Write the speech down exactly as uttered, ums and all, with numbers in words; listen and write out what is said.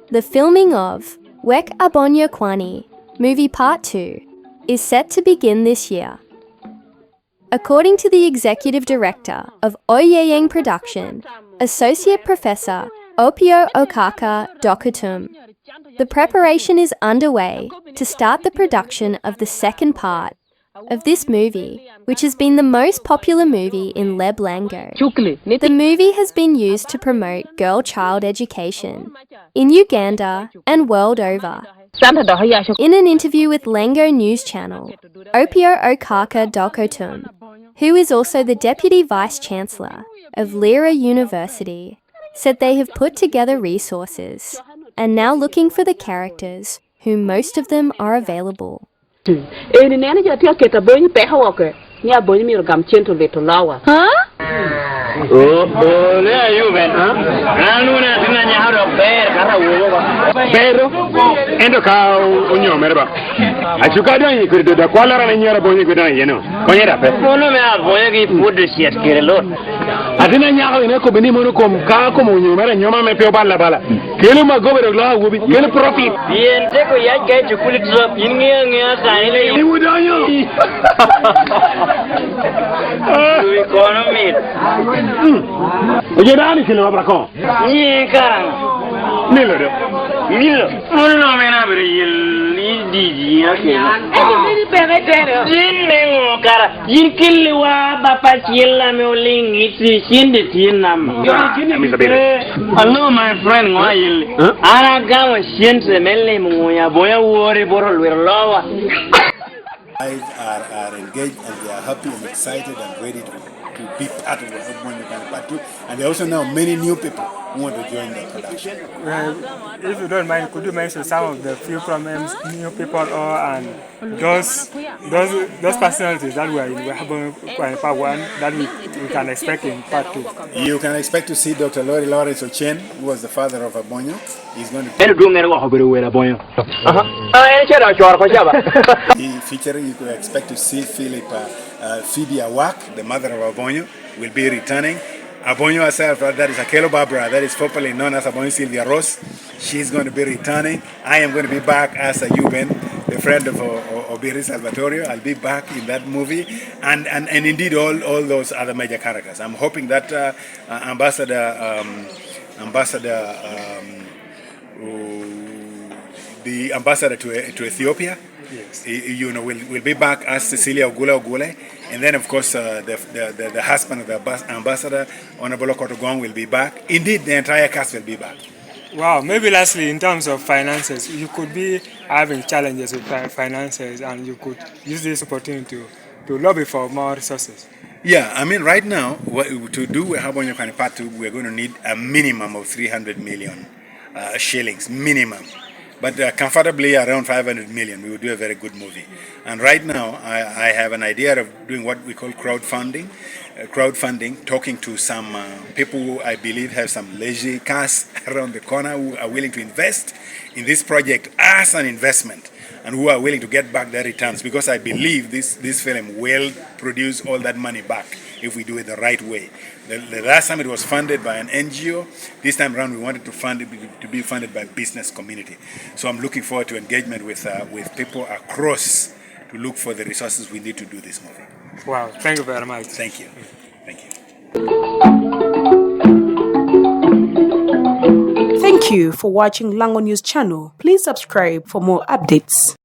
The filming of Wek Abonyo Kwani movie part two is set to begin this year. According to the executive director of Oyeyeng Production, Associate Professor Opio Okaka Dokutum, the preparation is underway to start the production of the second part of this movie, which has been the most popular movie in Leblango. The movie has been used to promote girl child education in Uganda and world over. In an interview with Lango News Channel, Opio Okaka Dokutum, who is also the Deputy Vice Chancellor of Lira University, said they have put together resources and now looking for the characters whom most of them are available. Eni neno jo tye aketo abonyi peko woko, ni abonyi myero gam cente lit olowa. Ole ayuben. An wun atin anyaka dok ber kata awobo ba. Bero, ento ka o- onyomere ba. Acuka doŋ i kodi dodo akwallara ni nyara bonyo kodi doŋ iyeno. Konye da pe. Kono me abonyo gi pwod ocet kede lot. Atin anyaka ine kobi ni mono kom ka kom onyomere anyoma me pe obala bala. Kelo magobe dok loko awobi, kelo profit. Pien teko yac ka i cukuli trop, in ŋeo aŋea kare ni iwu donyo. Wi kono mit. Oye dano ikelo wabra koŋo. Nyiŋe karaŋo? Nilo do. Nilo. Mono lome na bere yel i diji akelo. Yin me ŋo kara? Yin kelliwa bapa acel ame oliŋ i ti cinde tye nama. Hello, my friend, ŋo ayelli? Huh? An agamo cente me limo ŋonya boya wore bot olwiro lowa. Guys are, are engaged and they are happy and excited and ready to, to be part of the Obonyo Kani Part two. And there are also now many new people who want to join the production. Well, if you don't mind, could you mention some of the few prominent new people or and those those those personalities that were in Wehabo Kwani Part One that we, we can expect in Part Two? You can expect to see Doctor Lori Lawrence Ochen, who was the father of Abonyo. He's going to En odwoŋŋere wok obedo wel abonyo. Ah, en ce dok ocoro ko caba. He featuring, you could expect to see Philip, uh, uh, Phoebe Awak, the mother of Abonyo, will be returning. Abonyo herself, uh, that is Akello Barbara, that is popularly known as Abonyo Sylvia Rose. She's going to be returning. I am going to be back as a Euben, the friend of O- O- Obiri Salvatorio. I'll be back in that movie, and and, and indeed all, all those other major characters. I'm hoping that, uh, uh, Ambassador um, Ambassador um, uh, the ambassador to, to Ethiopia, Yes. y- you know, will, will be back as Cecilia Ogula Ogule, and then of course, uh, the, the, the the husband of the ambas- ambassador, Honorable Okot Ogong, will be back. Indeed, the entire cast will be back. Wow, maybe lastly, in terms of finances, you could be having challenges with fi- finances, and you could use this opportunity to, to lobby for more resources. Yeah, I mean, right now, what, to do Wehabo Onyo Kani Part Two, we're going to need a minimum of three hundred million, uh, shillings, minimum. But, uh, comfortably around five hundred million, we would do a very good movie. And right now, I, I have an idea of doing what we call crowdfunding. Uh, crowdfunding, talking to some, uh, people who I believe have some leisure cars around the corner who are willing to invest in this project as an investment and who are willing to get back their returns, because I believe this, this film will produce all that money back if we do it the right way. The, the last time it was funded by an N G O. This time around, we wanted to fund it to be funded by business community. So I'm looking forward to engagement with, uh, with people across to look for the resources we need to do this movie. Wow, thank you very much. Thank you. Thank you. Thank you for watching Lango News Channel. Please subscribe for more updates.